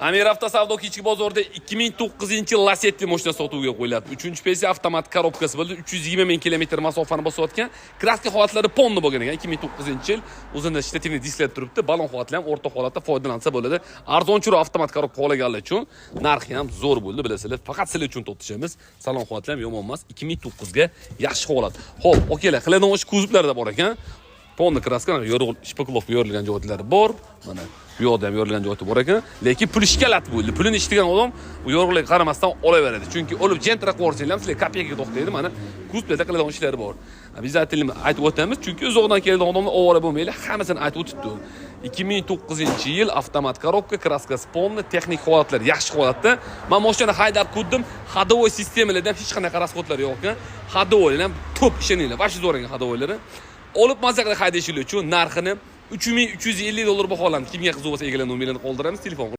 Amir Avto savdo kichik bozorida 2009 Lacetti mashina sotuvga qo'yilyapti. 3-pensiya, avtomat коробка si bo'ldi. 320 ming kilometr masofani bosayotgan. Краска holatlari полный bo'lgan ekan. 2009-yil, o'zida штативный disklar turibdi. Balon holatlari ham o'rta holatda, foydalansa bo'ladi. Arzonchiroq avtomat коробка xohlaganlar uchun narxi ham zo'r bo'ldi, bilasizlar. Faqat sizlar uchun topishamiz. Salon holatlari ham yomon emas. 2009 ga yaxshi holat. Xo'p, okalar, qiladigan ish kuzovlarda bor ekan. Полный краска, yorug', шпаклёвка yorilgan joylari bor. Mana bu yoqda ham yorilgan joyi bor ekan. Lekin pul ishkalat bo'ldi. Pulini ishlagan odam u yorug'likka qaramasdan olaveradi. Chunki olib Gentra qilib yuborsanglar ham sizlarga копейка ga to'xtaydi. Mana kuzovlarda qiladigan ishlari bor. Обязательно aytib o'tamiz, chunki uzoqdan keladigan odamlar ovora bo'lmanglar, hammasini aytib o'tibdi. 2009-yil, avtomat коробка, краска si полный, texnik holatlar yaxshi holatda. Men mashinani haydab ko'rdim, ходовой sistemalarda ham hech qanaqa расход lar yo'q ekan. Ходовой ham to'p, ishoninglar, вообще zo'r ekan ходовой lari. Olib maza qilib haydashinglar uchun narxini 3350 dollar baholandi. Kimga qiziq bo'lsa, egalar nomerini qoldiramiz, telefon